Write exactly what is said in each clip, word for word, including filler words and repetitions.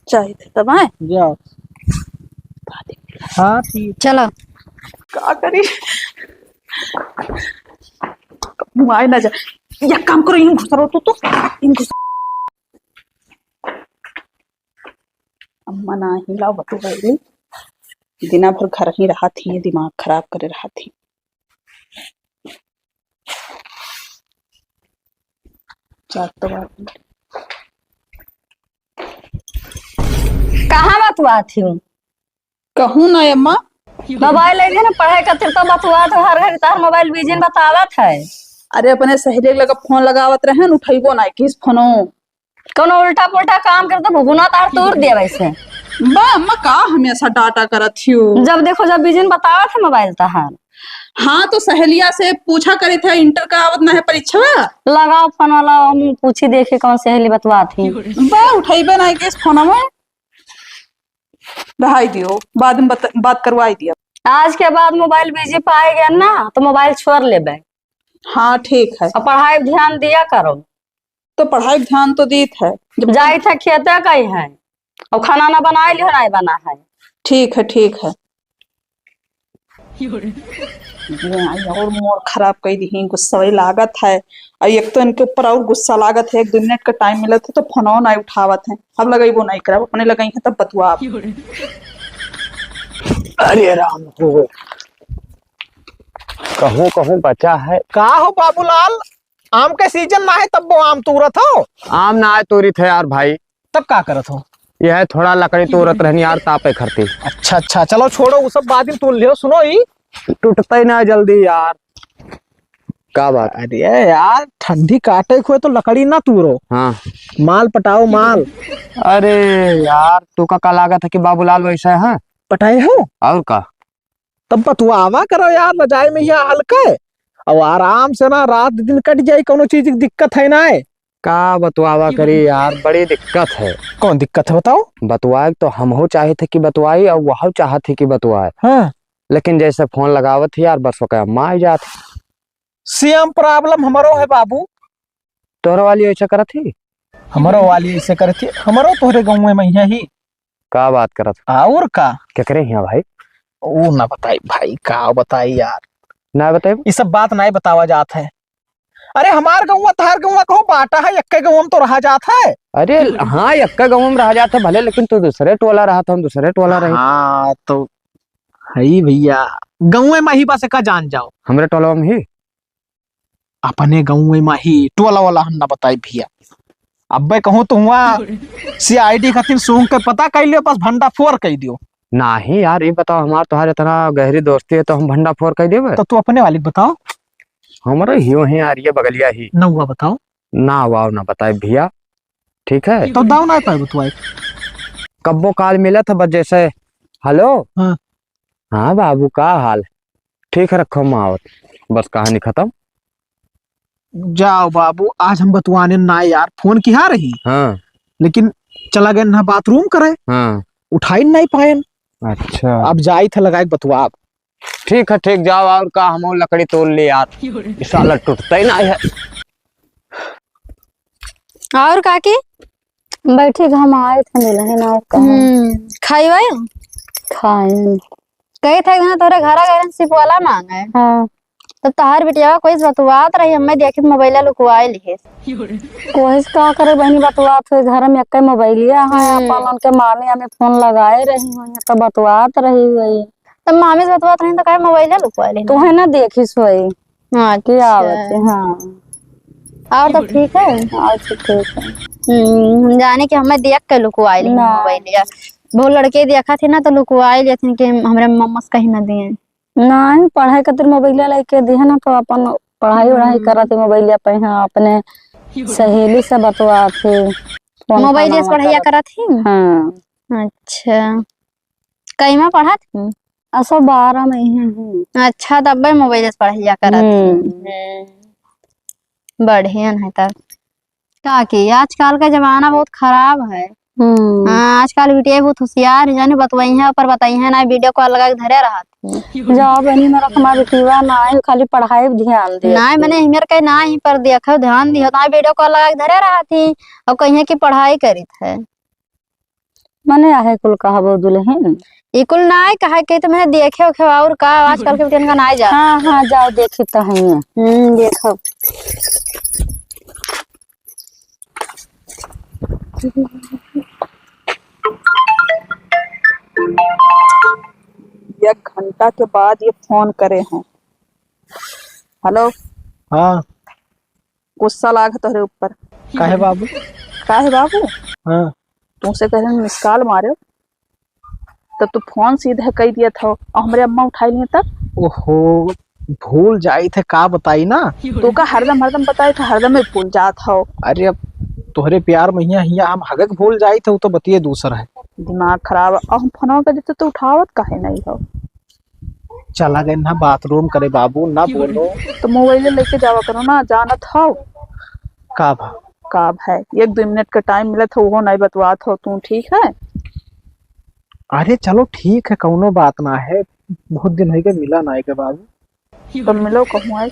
चाहित है तब, आए? जाओ। हाँ, ठीक। चलो। का करी? मुँह आए ना जा। एक काम करो, इन घुसरो तू तो, इन घुस-, अम्मा नाही लावत है। दिना भर घर ही रहत ही, दिमाग खराब करे रहत ही। जात तो बात। कहाँ बतुआत ही? कहूँ ना अम्मा। मोबाइल ले ना, पढ़ाई खातिर तो बतुआत हो, हर घड़ी तार मोबाइल बिजी बतावत है। अरे, अपने सहेली के लगे फोन लगावत रहे न, उठैबो ना किस फोनो। कौनो उल्टा पुल्टा काम कर तो भुभुना तार तोड़ दिया वैसे। बा अम्मा, का हमेशा डाटा करत हियो? जब देखो जब बिजी बतावत है मोबाइल तहार। हाँ, तो सहेलिया से पूछा करे थे, इंटर का आवत ना है परीक्षा। लगाओ फोन वाला, हम पूछी देखे कौन सहेली बतवात ही। बा, उठैबे ना किस फोन में। रहाई दियो, बाद में बत-, बात करवाई दिया। आज के बाद मोबाइल बिजी पाए गए ना, तो मोबाइल छोड़ लेबे। हाँ, ठीक है। और पढ़ाई पे ध्यान दिया करो। तो पढ़ाई पे ध्यान तो दीत है। जब जाइत है खेते कहीं है, और खाना ना बनाए लियो, ना बना है। ठीक है, ठीक है। ये आई और मोर खराब कई दिही, गुस्सा वही लागत है। और एक तो इनके ऊपर और गुस्सा लागत है, एक दो मिनट का टाइम मिलत है तो फोनो ना उठावत है। अब लगइबो नहीं करब, अपने लगई है तब बतुआ। अरे राम हो, कहूँ कहूँ बचा है। का हो बाबूलाल, आम के सीजन ना है तब वो आम तूरत हो? आम ना आए तूरित है यार भाई। तब का करत हो? यह थोड़ा लकड़ी तोड़त रहनी यार, तापे खरती। अच्छा, अच्छा, चलो छोड़ो, वो सब बाद में तोड़ लियो। सुनो, ई टूटते ना जल्दी यार। का बात? अरे यार, ठंडी काटे को है तो लकड़ी ना तूरो। हाँ। माल पटाओ, माल। अरे यार, तू का, का लागत है कि बाबूलाल वैसा है? पटाए हो? और का? तब बतुआवा करो यार, रजाई में यहाँ हल्का है। अब आराम से ना रात दिन कट जाई, कौनो चीज की दिक्कत है ना है। का बतुआवा करी यार, बड़ी दिक्कत है। कौन दिक्कत है बताओ? बतुआए तो हमहू चाहत है कि बतुआई और वहू चाहत है कि बतुआए। हाँ। लेकिन जैसे फोन लगावत ही यार, बस ओकर अम्मा आ जात है। सेम प्रॉब्लम हमरो है बाबू। तोहरे वाली ऐसे करत ही? हमरो वाली ऐसे करत ही, हमरो तोहरे गाँव में ही। का बात करत? और का? केकरे हियाँ भाई? ऊ ना बताई भाई, का बताई यार। ना बताई? ई सब बात नाहीं बतावा जात है। अरे हमार गौवा तहार गौवा कहूँ बाटा है, एक्के गौवा में तो रहा जात है। अरे हाँ, एक्के गौवा में रहा जात है भले, लेकिन तू दूसरे टोला रहत, हम दूसरे टोला रही। हाँ तो हई भैया, गौवे में ही बस का जान जाओ। हमरे टोलवा में ही? अपने गौवे में ही, टोला वाला हम ना बताई भैया। अब्बे कहूँ तो हुआ सी आई डी खातिर सूंघ के पता कर लियो, बस भंडाफोर कर दियो। नाही यार, ये बताओ, हमार तोहार इतना गहरी दोस्ती है तो हम भंडाफोर कर देबे? तो तू अपने वाली बताओ। हमरे हियो है यार, ये बगलिया ही। नौवा बताओ। ना वाव ना बताए भैया, ठीक है? तो दाव ना पाए बतुआए। कब्बो काल मिलत है बस जैसे, "हेलो।" हाँ। "हाँ बाबू, का हाल?" "ठीक है, रखो, हम आवत।" बस कहानी खत्म। जाओ बाबू, आज हम बतुआने ना यार, फोन किहा रही। हाँ। लेकिन चला गए ना बाथरूम करे। हाँ। उठाई नहीं पाए। अच्छा। अब जाई था लगाए बतुआ। ठीक है, ठीक, जाओ, और का, हम लकड़ी तोड़ ले यार, ई साला टूटता ही ना है। और काकी? बैठी, हम आए थे दुल्हन, और का? हम्म, खाई वाई? खाए। कही थे ना तोरे घरा गए सिपवाला मांगे। हाँ। तो तहार बिटिया कोई बतुआत रही, हमें देखी तो मोबाइल लुकवाए लिए। कोई का करे बहनी, बतुआत हुए घर में एक मोबाइलिया है, हम्म। अपन उनके मामी हमें फोन लगाए रही हुई, तो बतुआत रही हुई। तब मामी से बतवात रही तो काहे मोबाइल लुकवा लेनी? तोहे ना देखी सोई। अच्छा। कि आवत है, हाँ। और तो ठीक है? और तो ठीक है। हम्म, हम जाने कि हमें देख के लुकवा लेनी ना। मोबाइल या वो लड़के देखा थे ना तो लुकवा लेथिन कि हमरे मम्मा से कहीं ना दिए। नहीं, पढ़ाई खातिर मोबाइल लेके दिहे ना तो अपन पढ़ाई वढ़ाई हम्म। करत ही मोबाइल पे, हाँ, अपने सहेली से बतवात ही, फोन मोबाइल फोन से पढ़ाई करत। करत ही? हाँ। अच्छा। कईमा पढ़त ही? असो बारह में ही हूँ। अच्छा, तब्बे मोबाइल से पढ़ाई करत ही। हम्म। हम्म। बढ़िया है तब। का की, आजकल का जमाना बहुत खराब है। हम्म। हाँ, आजकल बिटिया बहुत होशियार है, जाने बतवइहे पर बतइहे ना, वीडियो कॉल लगा के धरे रहत है। जाओ बहनी, मेरा हमार बिटिया ना है, खाली पढ़ाई पे ध्यान दे। ना, मने हिमेर कहीं ना ही पर देखो, ध्यान दियो, तो वीडियो कॉल लगा के धरे रहत ही और कहिए कि पढ़ाई करित है। मने आहे कुल कहबो दुलहिन। ई कुल नाय कहे के, तो मैं देखे ओखे और का, आजकल के बिटियन का नाय जा। हाँ, हाँ, जाओ देखी तो है। हम्म, देखो। एक घंटा के बाद ये फोन करे हैं। हेलो। हाँ। गुस्सा लाग तोहरे ऊपर। काहे बाबू? काहे बाबू? हाँ। तुमसे कह रहे मिस कॉल मारे, तो तू फोन सीधे कई दिया था और हमरे अम्मा उठाई लिए तब। ओहो, भूल जाई थे, का बताई ना। तू का हरदम, हरदम बताई था, हरदम में भूल जात हो। अरे अब तोहरे प्यार में हिया, हिया हम हगक भूल जाई थे, वो तो बतिये दूसर है। दिमाग खराब है। और हम फोनवा कर देते तो उठावत काहे नहीं हो? चला गए ना बाथरूम करे बाबू, ना बोलो। तो मोबाइल लेके जावा करो ना, जानत हो। का भा? का भा? एक दो मिनट का टाइम मिलत हो, वो नहीं बतवात हो तू, ठीक है? अरे चलो ठीक है, कौनो बात ना है, बहुत दिन हो गए मिला ना है के बाबू। तो मिलो कहूँ आए।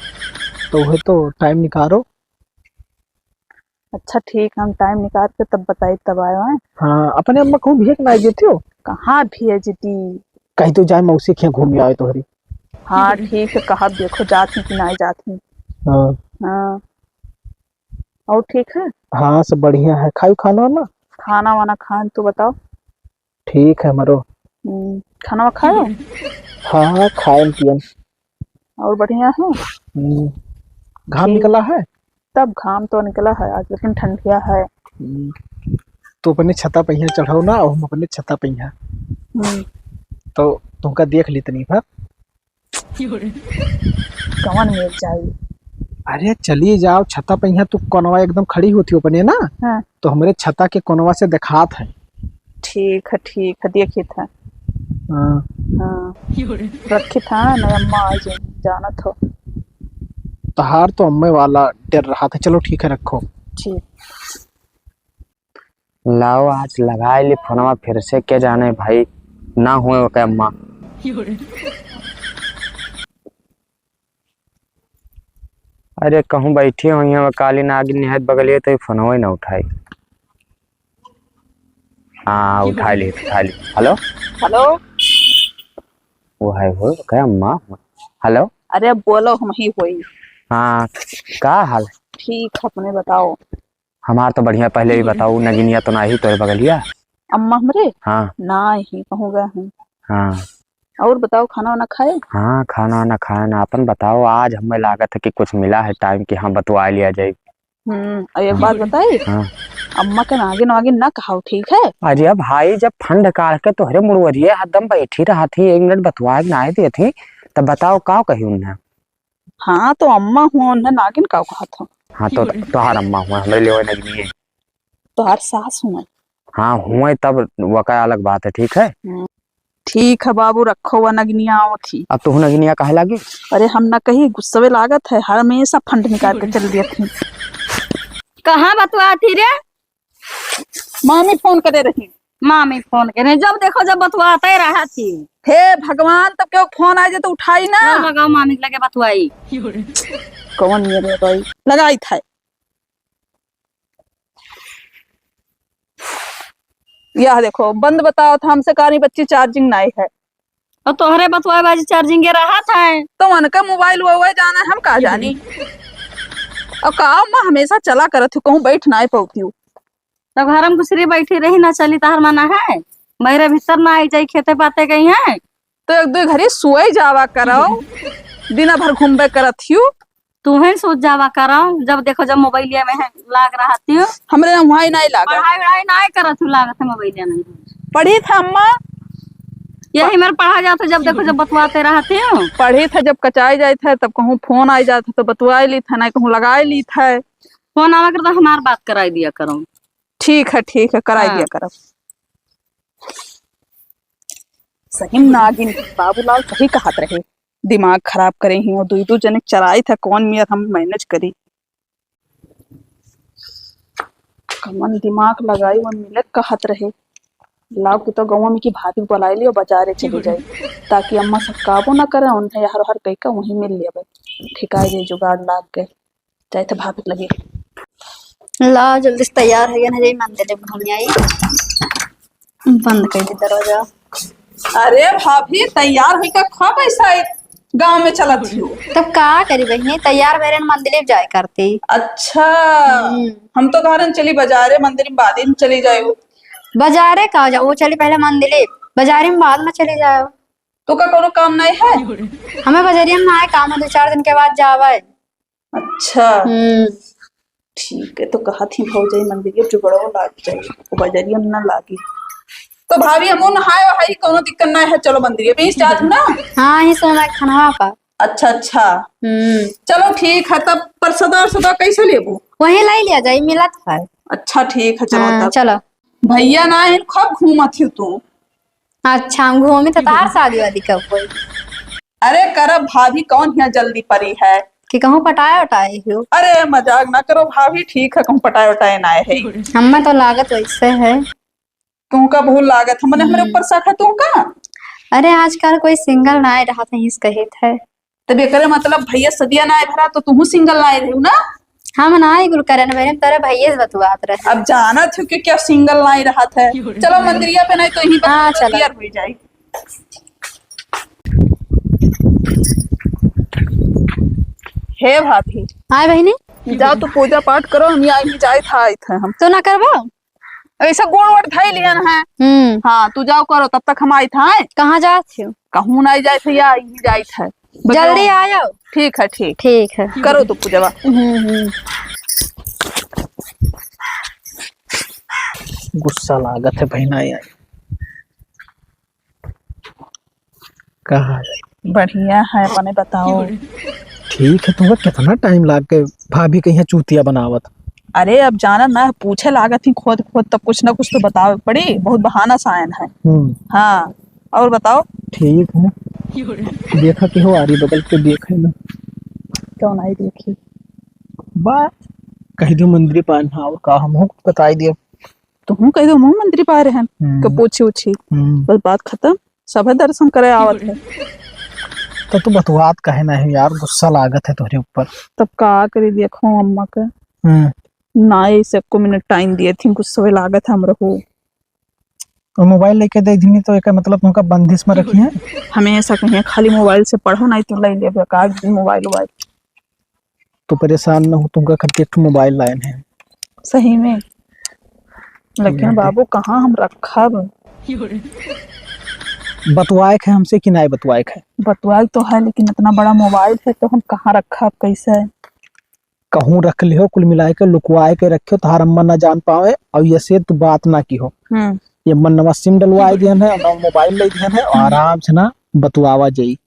तो वही तो टाइम निकालो। अच्छा ठीक, हम टाइम निकाल के तब बताई, तब आयो है। हाँ, अपने अम्मा कहूँ भेज ना देती हो? कहाँ भेज दी? कहीं तो जाए मौसी के यहाँ घूम आए तोहरी। हाँ ठीक है, कहा देखो जात ही कि ना जात ही। हाँ। हाँ। और ठीक है? हाँ, सब बढ़िया है। खाई खाना वाना? खाना वाना खान, तू बताओ। ठीक है मरो। हम्म, खाना खायो? हाँ, हाँ, खाएन पियन। और बढ़िया है? हम्म, घाम ठीक। निकला है? तब घाम तो निकला है आज, लेकिन ठंडिया है। हम्म, तो अपने छता पहिया चढ़ाओ ना, और हम अपने छता पहिया। हम्म। तो तुमका देख ली तनी भर। कवन में जाई? अरे चली जाओ, छता पहिया तू कोनवा एकदम खड़ी होती हो अपने ना, हाँ। तो हमरे छता के कोनवा से देखात है। ठीक है, ठीक है, देखित है। हाँ। हाँ। रखित है ना, अम्मा आ जाए, जानत हो। तहार तो अम्मे वाला डर रहा था। चलो ठीक है, रखो। ठीक। लाओ, आज लगाए ली फोनवा फिर से, के जाने भाई, ना होए ओके अम्मा। अरे, कहूँ बैठी होइहैं, काली नागिन निहायत बगलिए, तो ई फोनवा ही ना उठाई। हाँ, उठा ली, उठा ली। हेलो? हेलो? वो है, वो क्या अम्मा? हेलो? अरे, बोलो, हम ही होई। हाँ, का हाल? ठीक, अपने बताओ। हमार तो बढ़िया, पहिले ही बताओ, नगिनिया तो नाही तोरे बगलिया? अम्मा हमरे? हाँ। नाही, कहूँ गए हैं। हाँ। और बताओ, खाना वाना खाए? हाँ, खाना वाना खाए ना। अपन बताओ, आज हमें लागत है कि कुछ मिला है टाइम कि हाँ, बतुआ लिया जाए। हम्म, और एक बात बताई? हाँ। अम्मा के नागिन वागिन ना कहाओ, ठीक है? अरे भाई, जब फंड काढ़ के तोहरे मुड़वरिए हरदम बैठी रहत ही, एक मिनट बतुआ के ना आए देत ही, तब बताओ का कही उन्हें? हाँ, तो अम्मा हुआ, उन्हें नागिन का कहत हो? हाँ, तो तोहार अम्मा हुआ, हमरे लिए नगिनी है। तोहार सास हुआ? हाँ, हुआ तब वका अलग बात है, ठीक है? हम्म, ठीक है बाबू, रखो, वह नगिनिया आवत ही। अब तू नगिनिया काहे लागी? अरे हम ना कही, गुस्सवे लागत है, हर हमेशा फंड निकाल के चल दिया थी। कहाँ बतुआ थी रे? मामी फोन करे रही। मामी फोन करे, जब देखो जब बतुआते रहा थी। हे भगवान, तब क्यों फोन आ जाए तो उठाई ना। चल लगाओ मामी के लगे बतुआई। कौन मेरे भाई लगाई था? यह देखो, बंद बताओ था हमसे, कहा रही बच्ची चार्जिंग नहीं है। और तोहरे बतुआ बाजी चार्जिंग के रहत है। तो उनके मोबाइल वो, वो जाना है, हम का जानी। और का अम्मा हमेशा चला करत हूँ, कहूँ बैठ ना पाती हूँ। तब घर में घुसरी बैठी रही ना चली, तहर मना है? मेरे भीतर ना आई जाई, खेते पाते गई है। तो एक दो घड़ी सोए जावा करो, दिना भर घूमबे करत हूँ। तू ही सोच जावा करो, जब देखो जब मोबाइलिया में है, लाग रहती हूँ। हमरे वहाँ ही नहीं लागा। पढ़ाई वढ़ाई नहीं करत हूँ, लागत है मोबाइलिया में। पढ़ी था अम्मा। यही मेरे पढ़ा जात है, जब देखो जब बतुआते रहती हूँ। पढ़ी था, जब कचाई जाए थे तब कहूँ फोन आई जात है तो बतुआ ली था, नहीं कहूँ लगाए ली था। फोन आवा कर तो हमार बात कराई दिया करो। ठीक है, ठीक है, कराई हाँ। दिया करो। सही में नागिन, बाबूलाल सही कहत रहे, दिमाग खराब करे ही, और दुई दू जने चराई था, कौन मियर हम मैनेज करी। कमन दिमाग लगाई, वो मिले कहत रहे, लाओ कि तो गौवा में की भाभी बुलाई लियो, बाजारे चली जाई, ताकि अम्मा सब काबू ना करे, उन्हें हर हर कह के वहीं मिल लेबे, ठिकाई दे जुगाड़ लाग गए। जाए थे भाभी के लगे। ला, जल्दी से तैयार हो गया ना, जाई मंदिर में घूम आई। बंद कर दे दरवाजा। अरे भाभी, तैयार होइके कब ऐसा गाँव में चलत हियो? तब का करी बहिनी, तैयार भरे मंदिर जाए करती। अच्छा। हम्म। हम तो कहन चली बजारे, मंदिर में बाद में चली जाए। बजारे का जाओ, चली पहले मंदिर, बजारे में बाद में चली जाओ। तो का कोनो काम नहीं है? हमें बजरिया में ना है काम, दो चार दिन के बाद जावे। अच्छा। हम्म। ठीक है, तो कहत ही भौजाई मंदिरिया जुगड़ो लाग जाई, वो बजरिया में ना लागी। तो भाभी, हमहू नहाए वहाई, कोनो दिक्कत ना है, चलो मंदिरिया में ही जात ना। हाँ, ही सोना खाना पा। अच्छा, अच्छा। हम्म। चलो ठीक है, तब परसदा वरसदा कैसे लेबू? वहीं लाई लिया जाई, मिलत है। अच्छा, ठीक है, चलो हाँ, तब। चलो। भैया ना है, खूब घूमत ही तू। अच्छा, हम घूमी तो तार शादी वादी कब होई? अरे करब भाभी, कौन हियाँ जल्दी परी है? कि कहूँ पटाए वटाए हो? अरे मजाक ना करो भाभी, ठीक है, कहूँ पटाए वटाए ना है। हमें तो लागत वैसे है। कहूँ का बहुत लागत है, मने हमरे हम्म। ऊपर शक है तू का? अरे आजकल कोई single ना रहा था, इस कहे थे। तब एकरे मतलब भैया सदिया ना भरा तो तुहू single ना रहू ना? हम ना ही कुल करन बहन, तोरे भैया से बतुआत रहे। अब जानत हो कि क्या single ना रहत है। चलो मंदिरिया पे नहीं तो यहीं पर हाँ, चलो। Clear हो जाए। हे भाभी। हाँ बहिनी। जाओ तो पूजा पाठ करो, हम यहाँ ही जाए था, आए थे हम। तो ना करबो? ऐसा गोड़ वोड़ धई लिहन है। हम्म। हाँ, तू जाओ करो, तब तक हम आइत है। कहाँ जात हो? कहूँ नहीं जाइत है, या यही जाइत है। बस जल्दी जाओ। आयो। ठीक है, ठीक। ठीक है। करो तो पूजवा। हम्म, हम्म। गुस्सा लागत है बहिना यार। का हाल है? बढ़िया है, अपने बताओ। ठीक है, तुमका कितना time लाग गए भाभी के यहाँ चूतिया बनावत? अरे, अब जाना ना, पूछे लागत ही खोद खोद, तब कुछ ना कुछ तो बतावे पड़ी, बहुत बहाना सायन है। हम्म। हाँ, और बताओ। ठीक है, देखा के हो आरी बगल के देखे ना। कौन आई देखी? बा, कह दो मंदिर पान, हाँ, और का हम हो बताई दियो। तुहूँ कह दो, मुँह मंत्री पा रहे हैं, हम्म। तो पूछी उछी। हम्म। बस बात खत्म, सभे दर्शन करे आवत है। तो तू बतवात काहे ना है यार, गुस्सा लागत है तोहरे ऊपर। तब का करी, देखो अम्मा के। हम्म। ना ऐसे एको minute time दिए थी, गुस्सा लागत है हमरो। तो mobile लेके दे दीनी तो एकर मतलब तुमका बंदिश में रखी है? हमेशा कहिए खाली mobile से पढ़ो, नहीं तो ले लेबे का mobile उबाइल। तो परेशान न हो, तुमका खातिर एक ठो mobile लायन है। सही में? लेकिन हाँ। बाबू, कहाँ हम रखब? बतवाए के है हमसे कि नाय बतवाए के है? बतवाए तो है, लेकिन इतना बड़ा mobile है तो हम कहाँ रखब, कैसे? कहूँ रख लिहो, कुल मिलाए के लुकवाए के रखियो, तोहार अम्मा ना जान पावे, और ये से तू बात ना किहो। हम्म। ये अम्मा नवा SIM डलवाए दिहन है, नवा mobile ले दिहन है, और आराम से ना बतवावा जाई।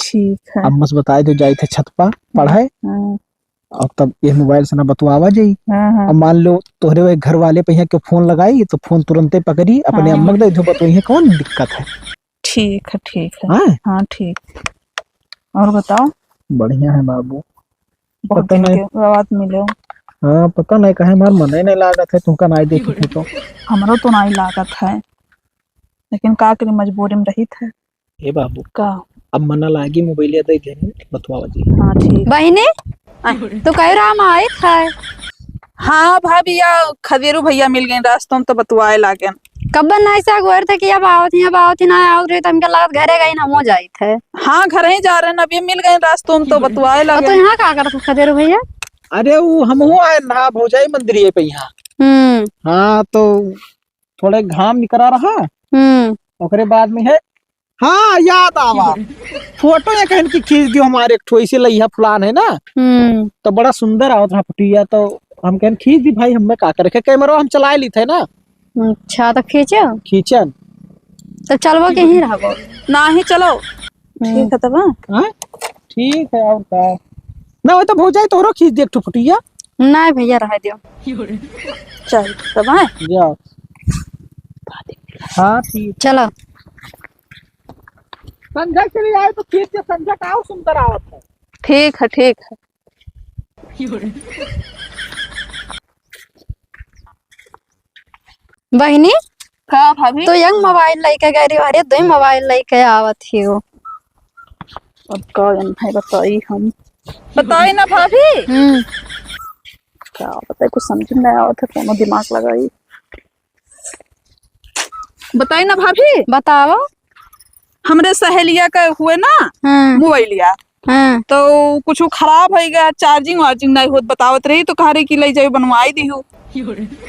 ठीक है। अब बस बताए दो, जाइत है छत पर पढ़े। हाँ। और तब ये mobile से ना बतवावा जाई। हाँ, हाँ। अब मान लो तोहरे वही घर वाले पे यहाँ के phone लगाई तो phone तुरंते पकड़ी, अपने हाँ। अम्मा के दे दो, बतवाई है, कौन दिक्कत है? ठीक है, ठीक है। हाँ? हाँ, ठीक। और बताओ? बढ़िया है बाबू। बहुत पता दिन नहीं। के बाद मिले हो। हाँ, पता नहीं काहे हमार मन ही नहीं लागत है, तुमका नहीं देखी थी तो। हमरो तो नहीं लागत है, लेकिन का करी, मजबूरी में रहित है। ए बाबू। का? अब मना लागी, mobile दे दे, बतवावा जी। हाँ, ठीक। बहिनी, आ, तू कह रहा हम आए था। हाँ भाभी, या खदेरू भैया मिल गए रास्तों में तो बतवाए लागेन। कब नहीं से अगोर थे कि अब आवत ही, अब आवत ही ना आवत रही, तो हमके लागत घरे गई ना हो जाइत है। हाँ, घर ही जा रहे हैं, अब ये मिल गए रास्तों में तो बतवाए और तो लागेन। यहाँ का करत हो खदेरू भैया? अरे वो हम हो आए ना भौजाई मंदिर ये पे यहाँ। हम्म। हाँ, तो थोड़े घाम निकरा रहा। हम्म। ओकरे बाद में है, हाँ, याद आवा। फोटो ये कहन की खींच दियो हमारे एक ठो, इसे लइहा फलान है ना। हम्म। तो बड़ा सुंदर आवत रहा फुटिया, तो हम कहन खींच दी भाई, हमें का करे, कैमरा हम चलाए ली थे ना। अच्छा, तो खींचो। खींचन। तो चलबो के ही रहबो। ना ही चलो। हम्म। ठीक है तब, हाँ? हाँ? ठीक है, और का? ना हो तो भौजाई तोहरो खींच दे एक ठो फुटिया। नहीं भैया, रह दियो। चल, तब, हाँ? जाओ। हाँ, ठीक। चलो। संझा चली आए तो खींच के, संझा का और सुंदर आवत है। ठीक है, ठीक है। बहिनी, का भाभी? तो यंग mobile लेके गई रही, अरे दो ही mobile लेके आवत ही हो। अब का जन है बताई हम। बताई ना भाभी। हम्म। क्या बताई, कुछ समझ में नहीं आवत है, कोनो दिमाग लगाई। बताई ना भाभी। बताओ। हमरे सहेलिया का हुए ना हाँ। मोबाइलिया। हाँ। तो कुछ खराब होइ गया, charging वार्जिंग नाहीं होत, बतावत रही तो कह रही कि लइ जाओ बनवाई दिहु।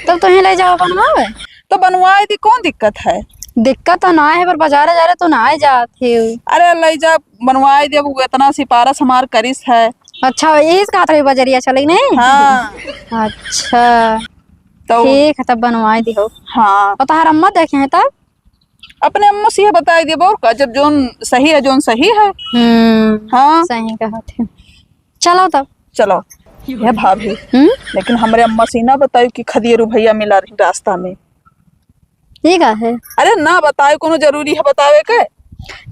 तब तुहीं लइ जाओ बनवावे। तो बनवाई दी, कौन दिक्कत है? दिक्कत तो नाहीं है, पर बाजारे जा रहे तो नाहीं जात ही। अरे लइ जा, बनवाई दी, अब वो इतना सिफारिश हमार करिस है। अच्छा, यही से कहत रही बजरिया चली नहीं? हाँ। अच्छा। तो ठीक है, तब बनवाई दिहु। हाँ। और तोहार अम्मा देखे हैं तब? अपने अम्मा से यह बताई देबो और का, जब जौन सही है, जौन सही है। हम्म, हाँ। सही कहत है। चलो तब। चलो। हे भाभी, हम्म? लेकिन हमरे अम्मा से ना बताई कि खदियरू भैया मिला रही रास्ता में। ई का है? अरे ना बताए, कोनो जरूरी है बतावे के?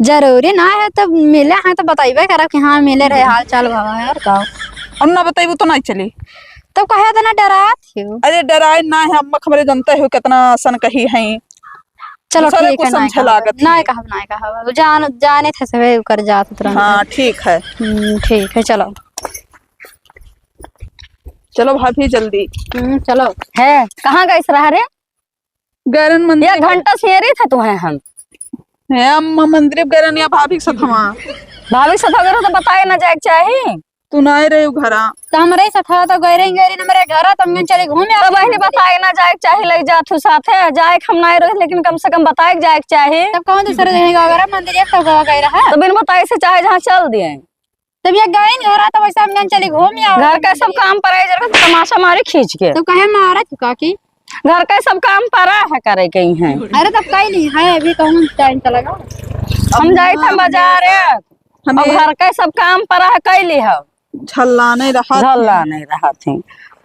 जरूरी ना है, तब मिले हैं तो बताइबे करब कि हाँ, मिले रहे, हाल चाल भवा है, और का? और ना बताइबू तो नहीं चली। तब कहे तो ना डरात हो। अरे डराए ना है, अम्मा हमरे जनते हो कितना असन कही हैं। चलो दूसरे ठीक को है, नाय समझे कहब, लागत नाय है। कहब, नाय कहब। जान, जाने थे सबे कर जात तुरंत। हाँ, ठीक है। हम्म, ठीक है, चलो। चलो भाभी, जल्दी। हम्म, चलो। है, कहाँ गइस रहा रे? गैरन मंदिर। एक घंटा से यही था तू है हम। है, हम मंदिर गैरन या भाभी के साथ वहाँ। भाभी के साथ अगर हो तो बताए ना जाए के चाही। तू नाहीं रहे घरा। तो हमरे साथ था तो गैरन गैरन हमरे घरा तो हम चली घूमे तो आवे। बहनी बताए ना जाए के चाही, लइ जा तू साथे, जाए के हम नाहीं रहे, लेकिन कम से कम बताए के जाए के चाही। तब कौन दूसरे दिन गया अगर मंदिर एक तो गवा गए रहा। तो बिन बताए से चाहे जहाँ चल दिए। तब ये गए नहीं हो रहा तो वैसे हम चली घूमे आवे। घर का सब काम पर है, जरा तमाशा मारे खींच के। तो कहे मारा चुका की? घर का सब काम परा है करे के ही है। अरे तब कई ली है, अभी कौन टाइम चलेगा? हम जाई थे बाजार है। हमें अब घर का सब काम परा है, कई ली है। झल्ला नहीं रहा झल्ला नहीं रहा थी।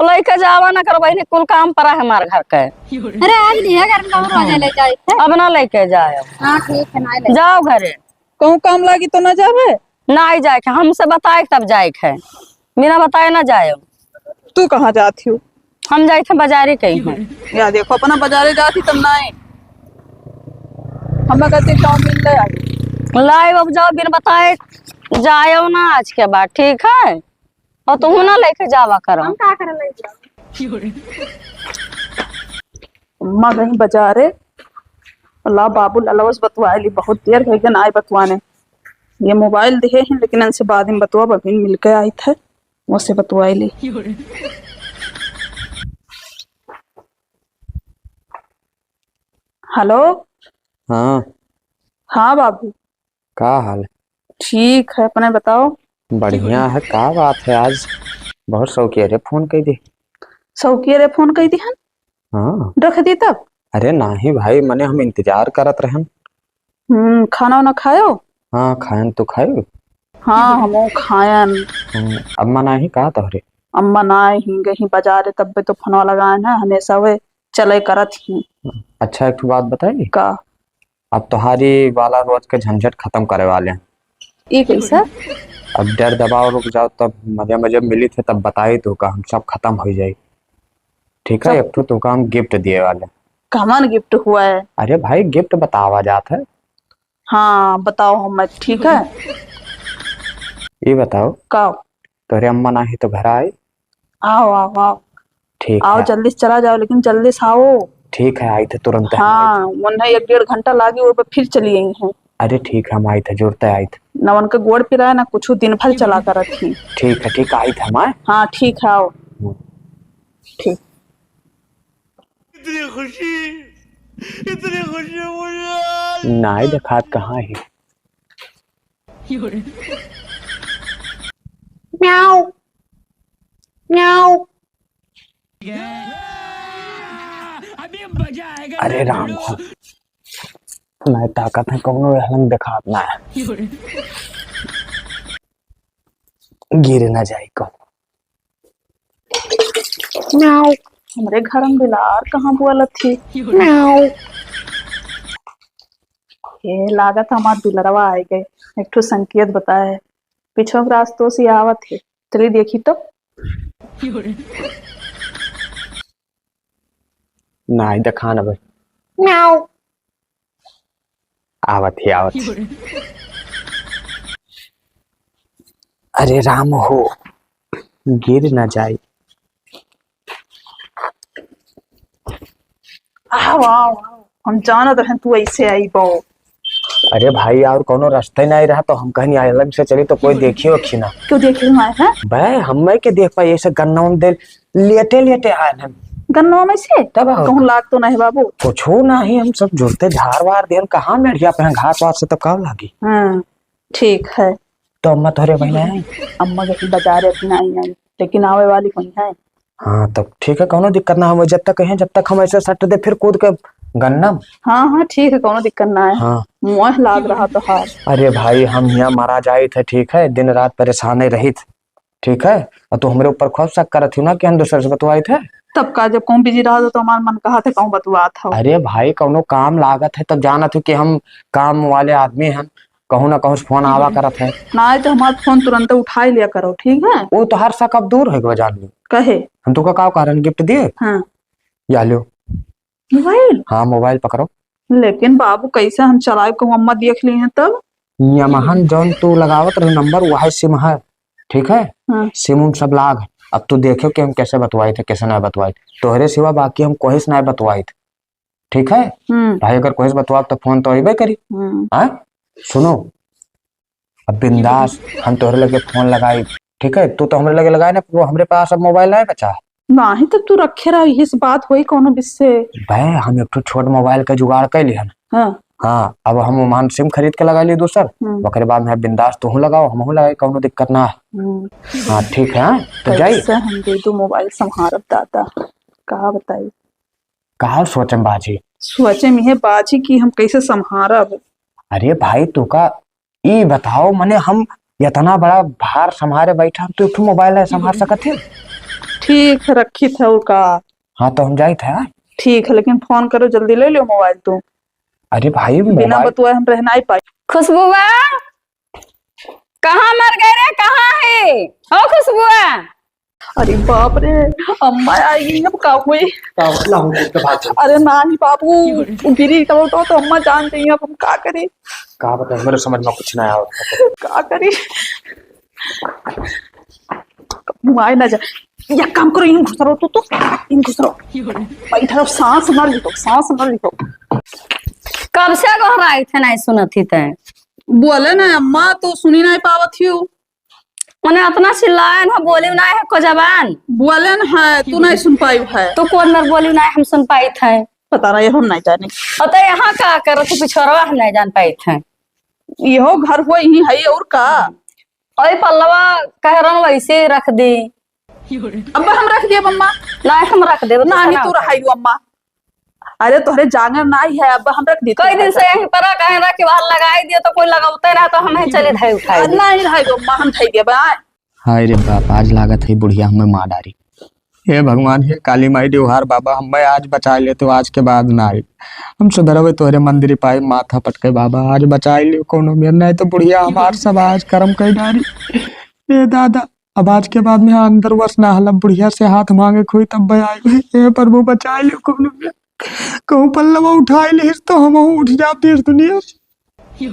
लइके जावा ना करो बहनी, कुल काम परा है हमार घर के। अरे आज नहीं है, घर में कौन रोजे ले जाए थे। अब ना लइके जाए। हाँ ठीक है, ना ले जाओ घरे। कहूँ काम लागी तो ना जावे? ना आई जाए के, हमसे बताए के तब जाए के है, बिना बताए ना जाए। तू कहाँ जात हो? हम जाए थे बाजारे कहीं हैं। या देखो, अपना बाजारे जात ही तब ना आए। हमें कहते चाउमीन ले आई। लाए अब जाओ, बिन बताए जाए ना आज के बाद, ठीक है? और तुम ना लेके जावा करो। हम का करे ले जाओ? अम्मा गई बाजारे, ला बाबू ललवस बतुआए ली, बहुत देर हो गए ना आए बतुआने। ये मोबाइल दिए हैं, लेकिन इनसे बाद में बतुआ, अभी मिलके आई थे, उससे बतुआए ली। हेलो। हाँ। हाँ बाबू। का हाल? ठीक है, अपने बताओ। बढ़िया है, का बात है, आज बहुत शौकिया रे फोन कई दी। शौकिया रे फोन कई दी हन? हाँ। रख दी तब? अरे नाही भाई, मने हम इंतजार करत रहन। हम्म, खाना वाना खायो? हाँ, खायन, तू खायो? हाँ, हमहू खायन। हम्म, अम्मा नाही का तोहरे? अम्मा नाही गई बाजारे, तब्बे तो फोनवा लगायन है, हमेशा वे चले करत ही। अच्छा, एक ठो बात बताई? का? अब तोहारी वाला रोज के झंझट खतम करे वाले हैं। ई कैसे? अब डर दबाव रुक जाओ, तब मजे मजे मिली थे, तब बताई तो का हम सब खतम हो जाई। ठीक है, सब एक ठो तो का हम गिफ्ट दिए वाले। कमन गिफ्ट हुआ है? अरे भाई, गिफ्ट बतावा जात है। हाँ, बताओ हमें, ठीक है? ये बताओ। का? तोहरे अम्मा नाही तो घर आई? आओ, आओ, आओ। ठीक आओ, है। जल्दी से चला जाओ, लेकिन जल्दी से आओ। ठीक है, आई थे तुरंत हम हाँ, आई थे। उन्हें एक डेढ़ घंटा लागी, वो फिर चली आई हैं। अरे ठीक है, हम आई थे, जुड़ते आई थे। ना उनके गोड़ पिराए, ना कुछ, दिन भर चला करत ही। ठीक है, ठीक है, आई थे हम, आए। हाँ, ठीक है, आओ। हम्म। ठीक। इतनी खुशी, इतनी खुशी मुझे आज नाई देखात कहाँ है? म्याऊ, म्याऊ। अरे राम हो। नाई ताकत है, कौनो हलन देखात ना है। गिर ना जाए को। म्याऊ। हमरे घर में बिलार कहाँ बोलत थी? म्याऊ। ये लागत हमार दुलरवा आए गए, एक ठो संकेत बताए है। पीछे के रास्तों से आवत है, चली देखी तो। नाई देखान अब। म्याऊ। आवत ही, आवत ही। अरे राम हो, गिर ना जाए। आओ, आओ, आओ। हम जानत रहन तू ऐसे आइबो। अरे भाई, और कौनो रास्ता ही नहीं रहा, तो हम कहनी अलग से चली, तो कोई देखियो कि ना। क्यों देखे ना है? बे, हमें के देख पाई, ऐसे गन्ना उन दे, लेटे लेटे आए हैं। गन्ना में से? तब और कहूँ लाग तो नहीं बाबू? कुछ नहीं, हम सब जुड़ते झाड़ वार दियन, कहाँ मेढ़िया पे हैं, घास वास से तो कब लागी? हाँ, ठीक है। तो अम्मा तोहरे बहिन है? अम्मा के बाजार अभी नहीं आई, लेकिन आवे वाली हुई है। हाँ, तब ठीक है, कौनो दिक्कत ना हो, जब तक है, जब तक हम ऐसे सट दे, फिर कूद के गन्नम। हाँ, हाँ, ठीक है, कौनो दिक्कत ना है। हाँ। मोह लाग रहा तोहार। अरे भाई, हम यहाँ मारा जाइत है, ठीक है, दिन रात परेशान ही रहित, ठीक है, और तू हमरे ऊपर खूब शक करत हो ना कि हम दूसरे से बतवाइत है। तब का, जब कहूँ बिजी रहत हो तो हमार मन कहत है कहूँ बतवात हो। अरे भाई, कौनो काम लागत है तब जानत हो कि हम काम वाले आदमी हैं, कहूँ ना कहूँ से फोन आवा करत है। ना आए तो हमार फोन तुरंत उठाई लिया करो, ठीक है? वो तो हर शक अब दूर है, जान लो। कहे? हम तुका का कारण गिफ्ट दिए? हाँ। या लो। मोबाइल? हाँ, मोबाइल पकड़ो। लेकिन बाबू, कैसे हम चलाए कहूँ अम्मा देख ली हैं तब? यमहन जौन तू लगावत रहे नंबर, वह सिम है, ठीक है? हाँ। सिम उम सब लाग। अब तू देखे कि हम कैसे बतवाइत है, कैसे ना बतवाइत। तोहरे सिवा बाकी हम कोई से ना बतवाइत, ठीक है? हम्म। भाई, अगर कोई से बतवाब तो फोन तो अइबे करी। हम्म। हाँ, सुनो, अब बिंदास हम तोहरे लगे फोन लगाई, ठीक है? तू तो हमरे लगे लगाए ना, वो हमरे पास अब मोबाइल नहीं बचा है। नाही, तब तू रखे रहा, यही से बात होई कौनो बिस्से। बे, हम एक ठो छोट मोबाइल का जुगाड़ कर लिहन। हाँ। हाँ, अब हम ओमान सिम खरीद के लगा ली दूसर, हम्म। ओकरे बाद में बिंदास तू लगाओ, हम लगाई, कौनो दिक्कत ना है। हम्म। हाँ, ठीक है, हाँ? तो जाई। कैसे हम दे दो मोबाइल संभारब दादा, का बताई? का सोचम बाजी? सोचे में है बाजी कि हम कैसे संभारब। अरे भाई, तू का ई बताओ, मने हम इतना बड़ा भार संभारे बैठा, हम तो एक ठो मोबाइल नहीं संभार सकत है। ठीक है, रखी था वो का। हाँ, तो हम जाइत है। ठीक है, लेकिन फोन करो, जल्दी ले लो मोबाइल तू। अरे भाई, बिना मोबाइल बतुआ हम रह नहीं पाई। खुशबुआ, कहाँ मर गए रे, कहाँ है हो खुशबुआ? अरे बाप रे, अम्मा आ गई, अब का हुई? का मतलब हम लोग के बात है? अरे नाही बाबू, वो गिरी तो, तो, तो अम्मा जान गई, अब हम का करी? का बताएं, मेरे समझ में कुछ ना आया। का करी? मुआए ना जा। या काम करो, इन घुसरो तू तो, इन घुसरो। बैठा रहो, सांस ना लिहो, सांस ना लिहो। कब से गोहराई थे, नहीं सुनत ही ते? बोले ना अम्मा, तो सुनी नहीं पावत ही। मने अतना चिल्लायन ह, बोलिउ नाहीं ह को जबान। बोलन है, तू नाहीं सुन पाइउ है। तू कौन मेर बोलिउ नाहीं हम सुन पाइत है? पता नहीं, हम नाहीं जानी। अतः यहाँ का करत ह पिछोरवा, हम नाहीं जान पाइत है। इहो घर हो, यहीं है और का? अरे पल्लवा कह रहन वैसे ही रख दी। अब हम रख दिए अम्मा। नाहीं हम रख देब, नाहीं तू रहाइउ अम्मा। अरे तोहरे जांगर नाहीं है, अब हम रख दी। कई दिन से यहीं पर कहीं रख के बाहर लगाई दियो तो कोई लगावते ना, तो हम ही चली धाई उठाई। नाहीं रहाइउ अम्मा, हम धाई दिए बा। हाय रे बाप, आज लागत है बुढ़िया हमें मार डारी। हे भगवान, हे काली माई, देवहार बाबा, हमें आज बचाइ ले, तो आज के बाद ना आई। हम सुधरवे तोहरे मंदिर पाए माथा पटके बाबा, आज बचाइ ले कौनो मेर, नाहीं तो बुढ़िया हमार सब आज करम कई डारी। ए दादा, अब आज के बाद में अंदर वस ना हलब, बुढ़िया से हाथ मांगे खोई तब बे आई। हे प्रभु, बचाइ ले कौनो मेर, कहूँ पल्लवा उठाइ लिहिस तो हमहू उठ जाब देश दुनिया से।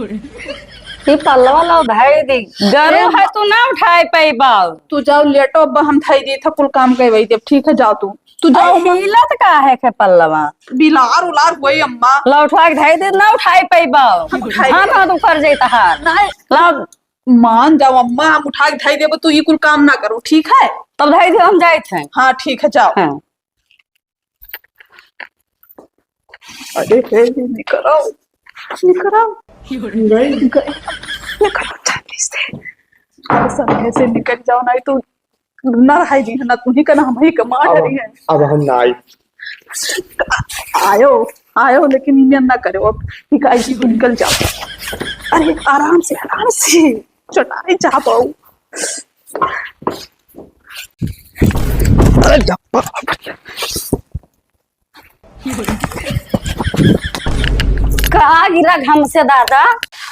ई पल्लवा ला उठाई दी। गरु ए, है, तू ना उठाई पइबा। तू जाओ लेटो, अब हम धाई दी था, कुल काम करवाई देब, ठीक है, जाओ तू। तू जाओ अरे अम्मा। हिलत का है के पल्लवा? बिलार उलार होई अम्मा। ला उठवा के धाई दी, ना उठाई पइबा। हम उठाई हाथ देब। हाथ उखड़ जाई तहार। नाहीं। ला। मान जाओ अम्मा, हम उठा के धाई देब, तू ई कुल काम ना करो, ठीक है? तब धाई दे, हम जाइत हैं। हाँ, ठीक है, जाओ। हाँ। अरे हे, ये निकल आओ, निकल आओ, निकल आओ, निकल आओ, जल्दी से। अरे सब ऐसे निकल जाओ, नाहीं तो ना रहाई दी है, ना तुम्ही का, ना हम ही का मार अब, रही है। अब हम ना आई। आयो, आयो, लेकिन इन्हें ना करो, अब निकाल के निकल जाओ। अरे आराम से, आराम से, चटाई चाह पाऊ। अरे जप्पा। का गिरा घम से दादा?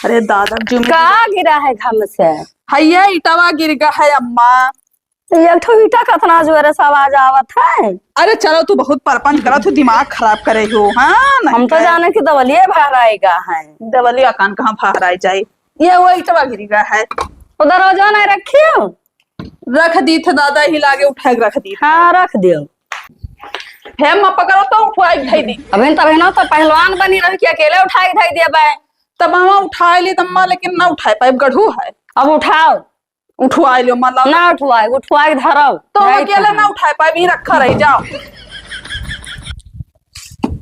अरे दादा, जो में का गिरा है घम से? हैया ईटवा गिर गा है अम्मा। एक ठो ईटा कतना जोरे से आवाज आवत है। अरे चलो, तू बहुत परपंच करत हो, दिमाग खराब करे हो। हाँ, नहीं हम तो है। जाने कि दवलिये भहराए गा है। दवलिया कान कहाँ भहराए जाए? ये वो ईटवा गिरी गा है। वो दरवाजा नहीं रखियो? रख दी थे दादा, ही लागे उठा के रख दी। हाँ, रख दियो। हे अम्मा, पकड़ो तो, उठवाई के धई दी। अबहिन तबहिन तो पहलवान बनी रही कि अकेले उठाई के धई दिया बाय। तब हम उठाई ली तम्मा, लेकिन ना उठाई पाइब, गढ़ू है। अब उठाओ। उठवाई लियो, मतलब। ना उठवाई, उठवाई के धरब। तो हम अकेले ना उठाई पाइब, यहीं रखा रही, जाओ।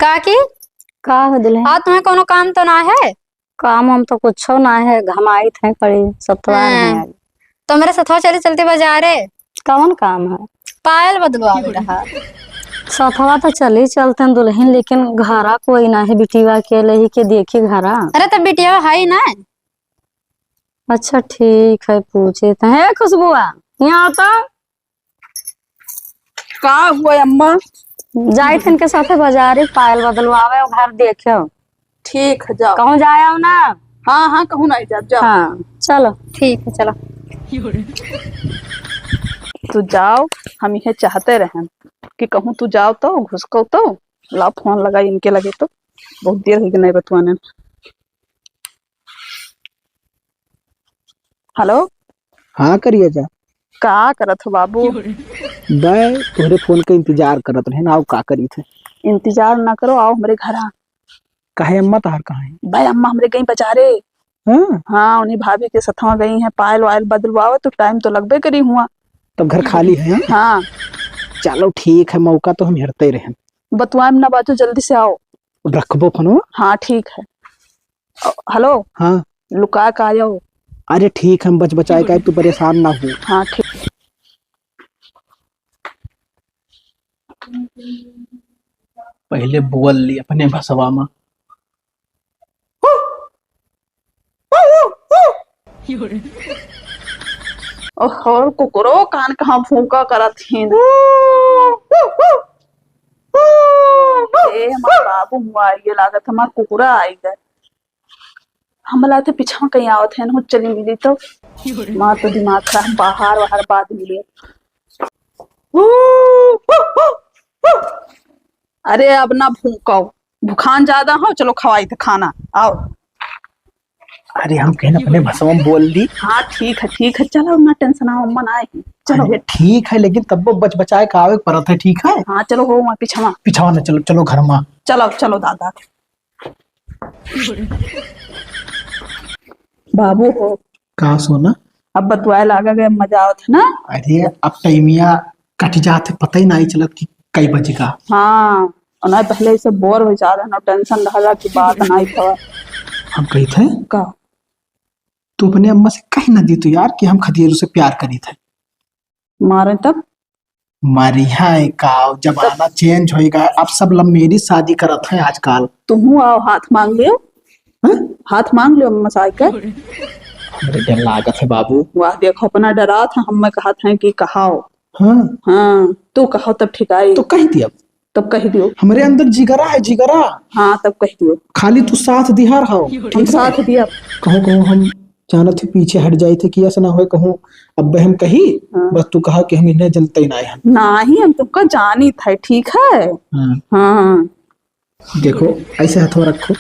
काकी? का हो दुल्हन? आज तुम्हें कोनो काम तो ना है? काम वाम तो कुछो ना है, घमाइत है पड़ी, सतवार है हाँ। आज। तो मेरे सथवा चली चलती बाजारे। कौन काम है? पायल बदलवावे रहा। सथवा तो चली चलते हैं दुल्हन, लेकिन घरा कोई ना है, बिटिया के लही के देखी घरा। अरे तो बिटिया है ही ना। अच्छा ठीक है, पूछे तो है खुशबुआ, यहाँ आओ तो। का हुआ अम्मा? जाइत इनके साथे बाजारे पायल बदलवावे और घर देखे। ठीक है, जाओ। कहूँ जाए आओ ना। हाँ, हाँ, कहूँ नहीं जाब, जाओ। हाँ, चलो। ठीक है, चलो। तू जाओ, हम यह चाहते रहन कि कहूँ तू जाओ तो घुसको तो, लाओ फोन लगाई इनके लगे तो, बहुत देर हो गई नहीं बतवाने। हेलो। हाँ करिया जा। का करत हो बाबू? बे तोहरे फोन के इंतजार करत रहे ना, आओ का करी थे? इंतजार ना करो, आओ हमरे घरा। काहे अम्मा तोहार कहाँ है? बे अम्मा हमरे गई बाजारे। हाँ? हाँ, उन्हीं भाभी के सथवा गई हैं, पायल वायल बदलवावे तो टाइम तो लगबे करी हुआ। तब घर खाली है, हाँ? हाँ। चलो ठीक है, मौका तो हम हेरते रहे। बतवाएम ना बाजू, जल्दी से आओ। रखबो फोनवा? हाँ ठीक है। अ, हेलो। हाँ। लुका के आयो। अरे ठीक, हम बच बचाए का, तू परेशान ना हो। हाँ ठीक। पहले बोल ली अपने भसवा में। ओहो, कुकुरो कान कहाँ भूका करत हिन। ए, हमार बाबू हुआ, ये लागत हमार कुकुरा आई गए। हमला तो पीछा कहीं आवत है, चली मिली तो। माँ तो दिमाग खराब, बाहर, बाहर बाद मिले। अरे, अब ना भूकाओ, भुखान ज्यादा हो, चलो खवाई थे खाना, आओ। अरे, हम कहन अपने भसवा में बोल ली। हाँ, ठीक है, ठीक है, चलो ना टेंशन आओ, अम्मा ना आई, चलो। अरे, ठीक है, लेकिन तब वो बच बचाए का आवे परत है, ठीक है? हाँ, चलो हो वहाँ पिछवा। पिछवा ना, चलो, चलो घर में। चलो, चलो दादा। बाबू हो। का सोना? अब बतुआए लागा गए, मजा आवत है ना? अरे, अब टाइमिया कट जात है, पता ही नहीं चलत कि कई बजे का। हाँ, और ना पहले से बोर हो जात है ना, टेंशन रहा कि बात नहीं खबर। हम कही थे? का? तू अपने अम्मा से कही ना दी तो यार कि हम खदिया से प्यार करी थे। मारे तब? मरिहा है का, जमाना तब चेंज होइगा, अब सब लव मैरिज शादी करत है आजकल। तुहू आओ, हाथ मांग लियो। हैं? हाथ मांग लियो अम्मा से आइके। हमरे डर लागत है बाबू। वाह, देखो अपना डरात है, हम में कहत है कि कहाओ। हाँ। हाँ, तू कहो तब ठिकाई। तो कह दिया। तब कह दियो। हमरे अंदर जिगरा है, जिगरा। हाँ, तब कह दियो। खाली तू साथ दिहार हो। हम साथ दिया। कहो, कहो हम जानत ही पीछे हट जाई थे कि ऐसा ना होए कहूँ, अब हम कही, हाँ। बस तू कहा कि हम इन्हें जनते ही ना है। नाही, हम तुमका जानी थे, ठीक है? हाँ। हाँ। देखो, ऐसे हथवा रखो,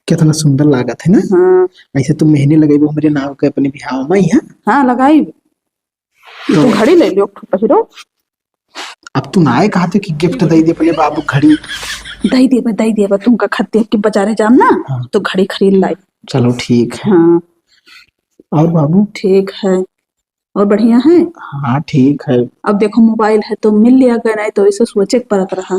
कितना सुंदर लागत है ना? हाँ। ऐसे तुम मेहंदी लगेबो हमरे नाव के अपने बिहाव में ही, हाँ? हाँ, लगाई। तो तू घड़ी ले लियो, पहिरो। अब तू नाय कहते कि गिफ्ट दे दे अपने बाबू घड़ी। दे देबे, दे देबे, तुमका खत देख के बाजारे जाम ना, हाँ। तो घड़ी खरीद लाई। चलो ठीक है। हाँ। और बाबू? ठीक है। और बढ़िया है? हाँ, ठीक है। अब देखो मोबाइल है तो मिल लिया गया, नहीं तो ऐसे सोचे के परत रहा।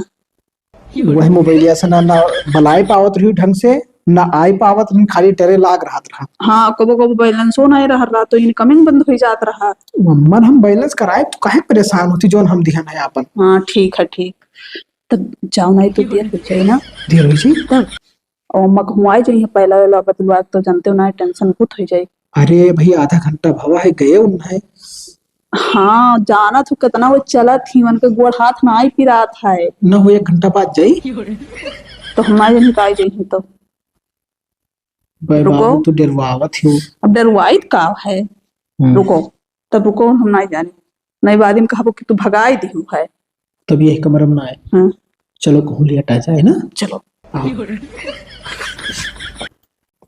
वही मोबाइलिया से ना, ना बलाए पावत रही ढंग से, ना आए पावत रही, खाली डरे लाग रहत रहा। हाँ, कबो कबो बैलेंसो नहीं रह रहा, तो इनकमिंग बंद हो जात रहा। अम्मन हम बैलेंस कराए, तू काहे परेशान होती, जौन हम दिहन है आपन। हाँ, ठीक है, ठीक। तब जाओ, नहीं तो देर हो जाए ना। देर हो जाए? तब। और अम्मा कहूँ आए जाइए, पहला वाला बतलवा के तो जानते हो ना, टेंशन बहुत हो जाए। अरे भाई, आधा घंटा भवा है, गए उन्हें। हाँ, जाना तो कितना वो चलत ही, उनके गोड़ हाथ ना ही पिरात है। न हो, एक घंटा बाद जाई। तो हम ना जानी का जाई तो। बे रुको। बाबू, तू डरवावत हो। अब डरवाइत का है? हम्म। रुको, तब रुको, हम ना जानी। नहीं, बाद में कहबो कि तू भगाई दिहू है। तब यही कमरा में ना आए। हाँ। चलो, कहूँ लेटा जाए ना। चलो। आओ।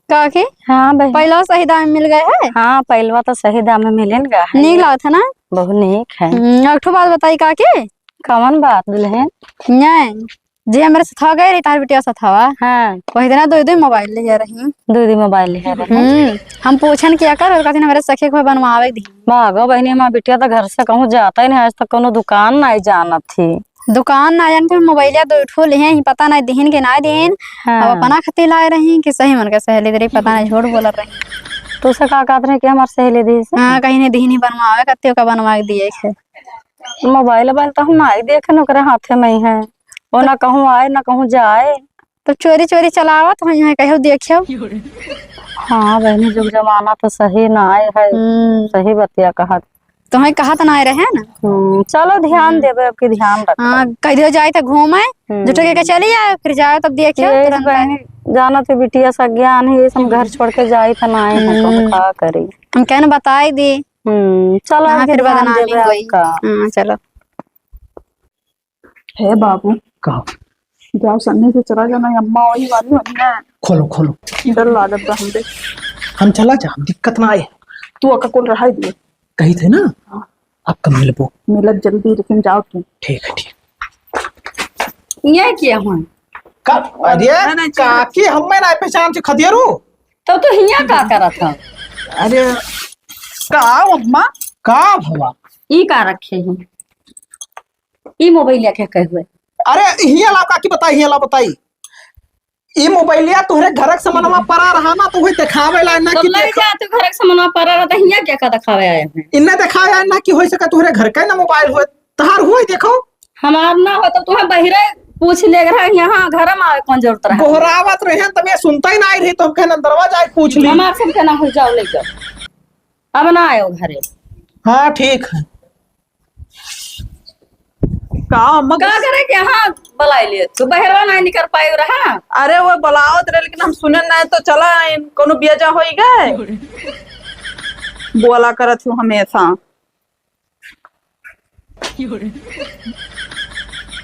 काकी? हाँ बहन। पहलवा सही दाम में मिल गए है? हाँ, पहलवा तो सही दाम में मिले न गया है। नीक लागत है ना? बहुत नीक है। हम्म, एक ठो बात बताई काकी। कवन बात दुल्हन? नहीं, जे हमरे सथवा गए रही, तार बिटिया सथवा। हाँ। वही दिना दुइ दुइ मोबाइल लिहे रही। दुइ दुइ मोबाइल लिहे रही। हम्म, हम पूछन किया कर, और कहती हमरे सखी को बनवावे दी। भागो बहिनी, हमार बिटिया तो घर से कहूँ जाता ही नहीं, आज तक कोनो दुकान नहीं जानत थी। दुकान ना जान के मोबाइलिया दुइ ठो लिहे ही, पता नहीं दिहिन के ना दिहिन। हाँ। अब अपना खती लाए रही कि सही मन के सहेली दे रही, पता नहीं झूठ बोलत रही। तो उसे का कहत रहे कि हमार सहेली दी से? हाँ, कहीं नहीं दिहिन ही बनवावे खातिर, ओका बनवा के दिए थे। मोबाइल वोबाइल तो हम नाई देखे, ओकरे हाथे में ही है। वो ना कहूँ आए, ना कहूँ जाए। तो चोरी चोरी चलावत हो, यहाँ कहो देखियो। हाँ बहनी, जुग जमाना तो सही ना आए है। हम्म। सही बतिया कहत। तुम्हें कहत ना आए रहे ना। हम्म, चलो ध्यान हम्म। देबे, अब की ध्यान रखो। हाँ, कह दियो जाए तो घूमे, हम्म। झूठे के चली आए, फिर जाए तब देखियो यही से तुरंत। बहनी, जाना तो बिटिया सा ज्ञान है, ये सब घर छोड़ के जाए तो ना आए हैं, तो हम्म। का करी? हम कहने बताई दी। हम्म, चलो, हाँ, अब की फिर ध्यान बदनामी देबे होई। आपका। हाँ, चलो। हे बाबू। का? जाओ, सन्ने से चला जाना, अम्मा वही वाली होनी है। खोलो, खोलो। डर लागत बा हमरे। हम चला जा, दिक्कत ना आए। तू अका कुल रहाई दिए। कही थे ना, हाँ। आपका मिलबो। मिलत जल्दी, लेकिन जाओ तू। ठीक है, ठीक। ये क्या हुआ? का? अरे, ना, ना, काकी, हमें ना पहचान से खदेरू। तो तू हियाँ का करत ह? अरे, का अम्मा? का भवा? ई का रखे हैं? ई मोबाइलिया के कहे हुए? अरे, हियाँ लाओ काकी, बताई, हियाँ लाओ, बताई। ई मोबाइलिया तोहरे घरक समनवा परा रहा ना, तो वही देखावे ला ना तब कि ले देखो। जा, तू घरक समनवा परा रहा, तो हियाँ क्या का देखावे आए हैं? इन्ने देखावे आए ना कि होई सके तोहरे घर का ही ना मोबाइल होए, तहार होए देखो। हमार ना हो तो तुम्हें बहिरे पूछ ले रहा, यहाँ घर में आवे कौन जरूरत रहा? गोहरावत रहे, तब ये सुनता ही ना आई रही, तो हम कहन अंदरवा जाए पूछ ली। हमार सब के ना हो जाओ, ले जाओ, अब ना आयो घरे। हाँ, ठीक है। का अम्मा का गुस- करे के यहाँ बुलाई ले? तू बहरवा नहीं निकर पाए रहा। अरे वो बुलावत रहे, लेकिन हम सुने नहीं तो चला आइन, कोनो बियाजा होई गए। बोला करत हूँ हमेशा।